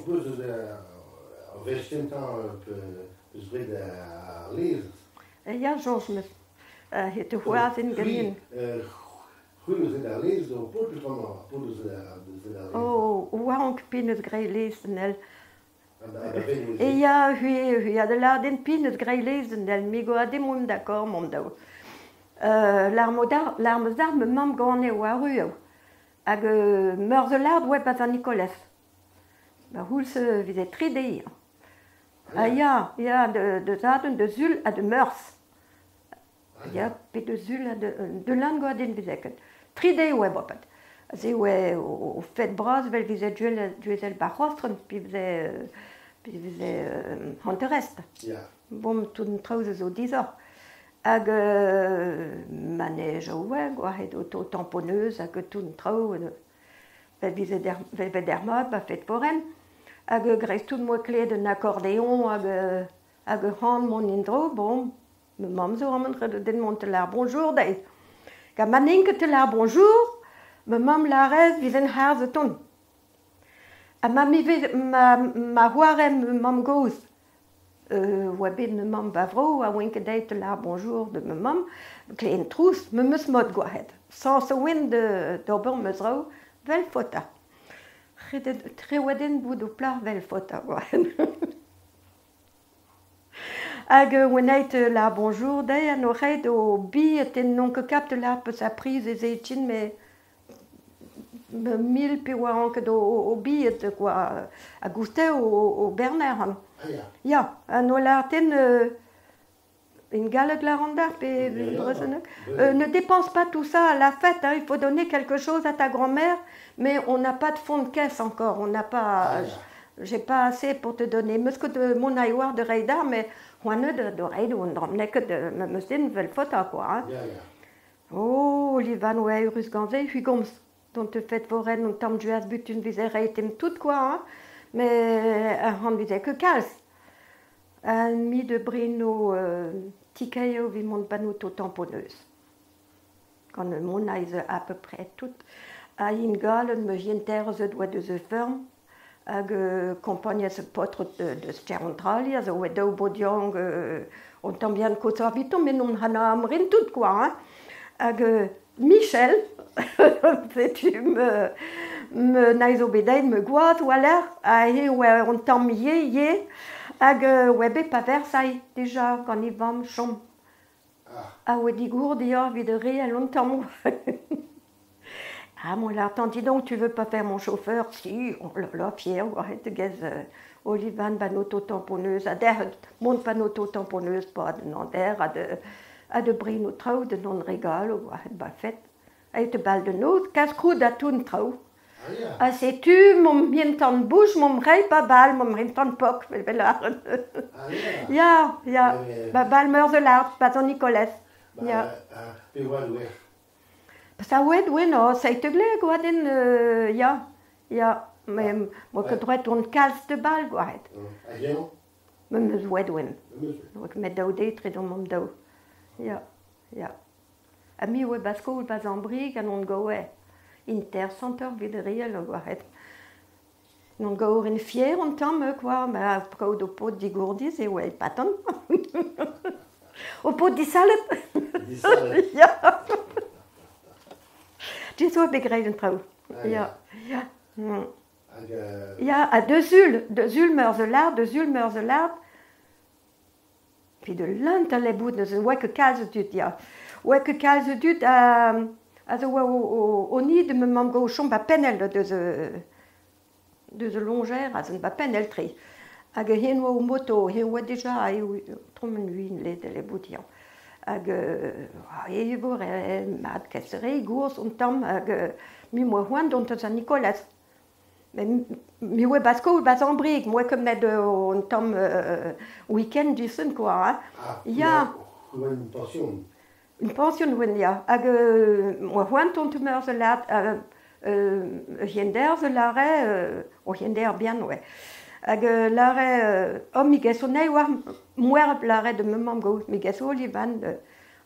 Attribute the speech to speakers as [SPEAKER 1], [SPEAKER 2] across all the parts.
[SPEAKER 1] Soñj 'peus eus ar wech kentañ peus graet ar lez?
[SPEAKER 2] Ya, soñj 'm eus. Te c'hoarzhin ganin.
[SPEAKER 1] C'hwi eus ar lez zo paotr peotramant ar paotr eus ar lez?
[SPEAKER 2] Oh, oa pin eus graet lez en E ya, c'hwi, c'hwi a da lâret din pin eus graet lez en el. Me goa din mont d'accord mont daou. Lâr 'meus ma mamm gane oa arru eo. Hag meurzh lard oa 'ba Sant-Nikolaz. Da c'houlz e veze tri deiz. Ah ya, ya, da Sadorn, da Sul ha da Meurzh. Ya, pe da Sul ha da Lun gwa din 'veze ket. Tri deiz oa bepred. Se oa o fed bras 'vel 'veze duezel 'ba Rostren, pe veze hanterest. Bon, tout an traoù zo disoc'h. Hag manejoù oa, gwalc'het auto tamponeuse hag tout an traoù. Vel 'veze der mat 'ba fed forenn. Hag dreist-tout 'moa klevet un akordeoñ hag hag ur c'han mont en-dro, bon, ma mamm zo amañ den mont da lâr bonjour dezhi. Gant ma n'int ket da lâr bonjour, ma mamm 'lâre 'vizen harz o tont. Ha ma ma ma c'hoare ma mamm-gozh oa bet ma mamm 'ba vro a oan ket dezhi da lâr bonjour da ma mamm, kle'en trouz memes mod gwalc'het. Sañs a oan d'ober ma zraoù 'vel faota. Tre oa din bout o plac'h 'vel faota gwalc'het. Hag oan aet lâr bonjour dezhi ha 'noa ret o bilhed n'on ket kap da lâr peseurt priz ez eo din met mil pe oa anket o bilhed kwa a gouste o berner. Ya, ha 'noa lâret din en galleg 'lâran dac'h pe brezhoneg? Ne dépense pas tout ça à la fête, hein, il faut donner quelque chose à ta grand-mère, mais on n'a pas de fonds de caisse encore, on n'a pas, j'ai pas assez pour te donner. 'Meus ket mont a war da reiñ dac'h, met c'hoant da reiñ un dra n'eo ket meus din 'vel faota quoi, hein. Oh, Olivan oa eürus gant se, c'hwi gomz. Dont te fet vorenn un tamm duaz butun 'veze reit dimp tout quoi, hein. Met arc'hant 'veze ket kalz. Ha me da breno tikeioù evit mont 'ba 'n auto-tamponneuse. Gant mont aes à peu près tout. Ha ingal ma genterezed oa deus e feurm hag kompagnez paotr deus Kerantrali a zo oa daou baotr yaouank un tamm bihan koshoc'h evitomp met n'on anav rin tout quoi, hein. Hag Michel, setu ma ma zo bet aet ma gwaz war-lerc'h ha he oa un tamm ivez ivez hag oa bet 'ba Versailles dija gant e vamm chom. A oa digourdioc'h evit ar re all un tamm. Ah, moi là, attends, dis donc, tu veux pas faire mon chauffeur? Si, oh là là, fier, oa gez Olivan 'ba 'n auto-tamponneuse ha derc'het mont 'ba 'n auto-tamponneuse 'pad an hanter ha da breno traoù da non regalo oa 'ba fet. Aet bal da noz, kas-krout ha tout an traoù. Ha setu mom tamm bouch, mom reiñ 'ba bal, mom reiñ tamm pok, vel lâret. Ya, ya, 'ba bal Meurzh-Lard, 'ba Sant-Nikolaz. Ya.
[SPEAKER 1] Pe oad oec'h?
[SPEAKER 2] Sa oed oen o seitek oa din, ya, ya. Me 'moa ket droed dont kalz da bal gwaret.
[SPEAKER 1] Hag eñ?
[SPEAKER 2] Me 'meus oed oen. Oa ket met daou de tre domp hon daou. Ya, ya. Ha me oa 'ba skol 'ba Sant-Brieg ha n'on goe. Interesantoc'h evit ar re all gwaret. N'on gaoren fier un tamm quoi, ma kaout ho paotr digourdiz e oa patant. Ho paotr disallet.
[SPEAKER 1] Disallet.
[SPEAKER 2] Ya. Te zo bet graet an traoù. Ya, ya.
[SPEAKER 1] Hag
[SPEAKER 2] Ya, ha da sul Meurzh-Lard, da sul Meurzh-Lard, pe da Lun a bout neuze oa ket kalz a dud, ya. Oa ket kalz a dud a zo oa o nid ma mamm-gozh chom 'ba Pennel deus ul loñjer aze 'ba Pennel-tre. Hag hen oa o moto, hen oa dija tremen win led e bout, ya. Hag e vo mat kas re gourz un tamm hag me 'moa c'hoant dont da Sant-Nikolaz. Met me oa 'ba skol 'ba Sant-Brieg, 'moa ket met un tamm week-end du-sen quoi, hein.
[SPEAKER 1] Ah,
[SPEAKER 2] Ya.
[SPEAKER 1] Oa une pension.
[SPEAKER 2] Une pension oan, ya. Hag 'moa c'hoant dont da Meurzh-Lard, genderv 'lâre, o genderv bihan oa. Hag 'lâre, oh me gaso anezhi war moereb 'lâre da ma mamm-gozh, me gaso Olivan.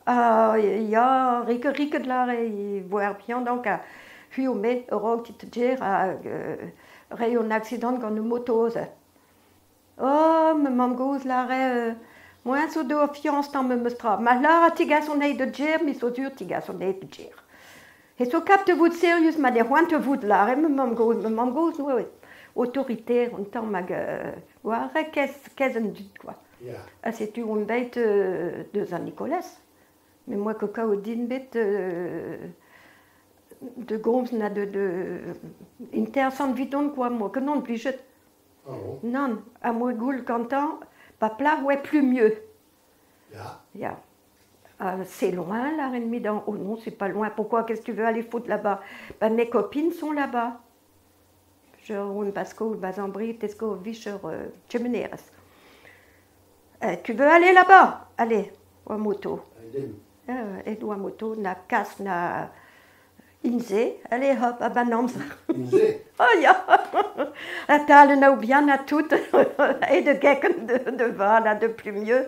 [SPEAKER 2] Ah ya, rik riket 'lâre e voer bihan donc ha c'hwi o me a-raok dit te gêr hag Reiñ un accident gant ur moto aze. Oh, ma mamm-gozh 'lâre moaien zo d'ober fiañs tamm memes tra. Ma lâr 'tigas anezhi da gêr, me zo sur 'tigas anezhi da gêr. He zo kap da vout sirius ma 'dez c'hoant da vout 'lâre ma mamm-gozh. Ma mamm-gozh 'oa autoritaire un tamm hag 'oa ket an dud kwa. Ha setu on bet deus an Nikolaz. Me 'moa ket kaout din bet da gomz na de interesant evidon kwa, 'moa ket non plijet. Nann, ha 'moa goul gantañ ba plac'h 'oa plus mieux. Ya. C'est loin lâret-me dezhañ. Oh non, c'est pas loin, pourquoi, qu'est-ce que tu veux aller foutre là-bas? Bah mes copines sont là-bas. Je on ba skol, ba Zambri, tesko vicher chemenerez. Tu veux aller là-bas? Allez, war moto. Aet oa moto, na kas na Inze, allez hop, a-benn amzer.
[SPEAKER 1] Inze?
[SPEAKER 2] Oh ya! Ha tal un aoù bihan ha tout, aet da gekken de val ha de plus mieux.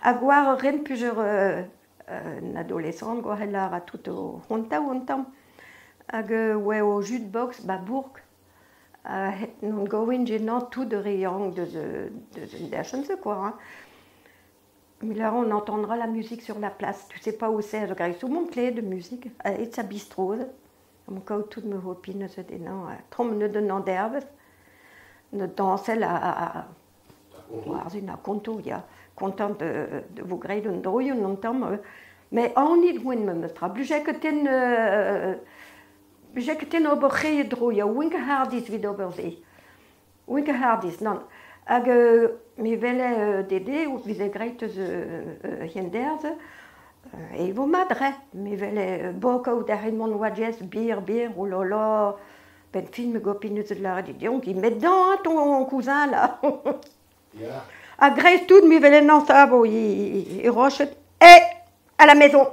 [SPEAKER 2] Ha gwar ur ren pujur un adolescent gwar e lâr ha tout o c'hontañ un tamm. Hag oa o jukebox ba bourk. Ha n'on gouin genañ tout ur re yaouank deus an dachenn-se quoi hein. Mais là on entendra la musique sur la place, tu sais pas où c'est, je tout mon clé de musique, it's a bistrot. Am kaout tout ma c'hopin neuze denañ, tro neus an endervezh, ne dañsel a war-zu na konto ya, kontant de vo graet un droioù un tamm. Mais aonit oan memes tra, blije ket din blije ket din ober re droioù, oan ket hardizh evit ober se. Oan ket hardizh, nann. Hag me wele Dede o veze graet eus henderv, e vo mat re. Me wele bokaout a rin mont war jazz, bir, bir, oh là là. Benn fin me gopin eus lâret dit donc, il met dedans hein, ton cousin là. Ha graet tout, me wele non ça vo e roched. Et à la maison.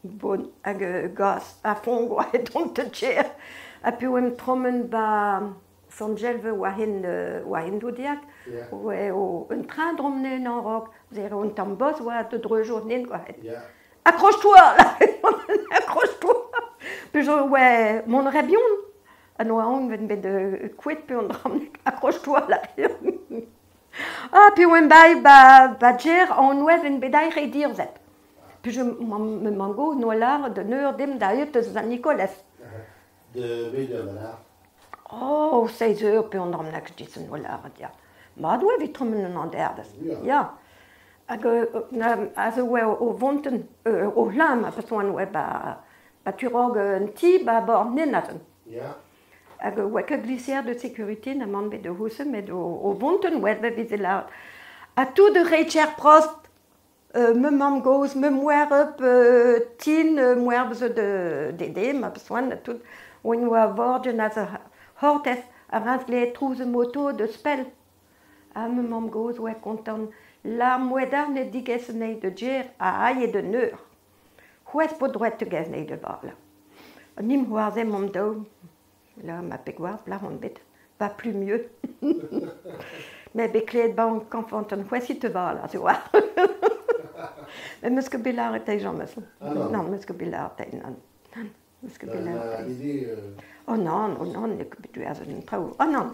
[SPEAKER 2] Bon, hag gas a fond oa dont da cher. Ha piv em tromen ba Sant-Jelve oa hen oa hen Doudiag. Oa o un train dromne en a-raok. Zero un tamm boz oa da dreujour nen quoi. Accroche-toi là. Accroche-toi. Pe zo oa mont a bion. Ha noa aon ven bet kouet pe an dram accroche-toi là. Ah, pe oan bai ba ba djer an oa ven bet aire dirzet. Pe je me mango noa lar d'un eur dem da eus San Nicolas.
[SPEAKER 1] De bet eur da
[SPEAKER 2] Oh, 6 eur pe an dram nak dizen noa lar ya. Mat oa evit tremen an endervezh. Ya. Hag aze oa o vonten, o lam a peseurt oa ba ba turog un ti ba bord Nenazen. Hag oa ket glissière de sécurité na mann bet o housse, met o vonten oa veze lâret. Ha tout de Richard Prost, ma mamm-gozh, ma moereb, Tin, moereb zo de Dede, ma besoin, tout. Oan oa vorden aze hortez a ringle trouz moto de spell. Ha ma mamm-gozh oa kontant. La moedar ne digez anezhi da gêr a aie d'un eur. C'hwezh po droed tegez anezhi da val. Nim c'hoarzhe mamm daou. Là, ma pegwar, plac'h on bet. Pas plus mieux. Mais bet klevet ba an kañfant an c'hwezh te val, a zo. Mais meus ket bet lâret dezhi james. Non, meus ket bet lâret dezhi, non. Meus ket bet lâret dezhi. Oh non, oh non, n'eo ket bet aze an traoù. Oh non.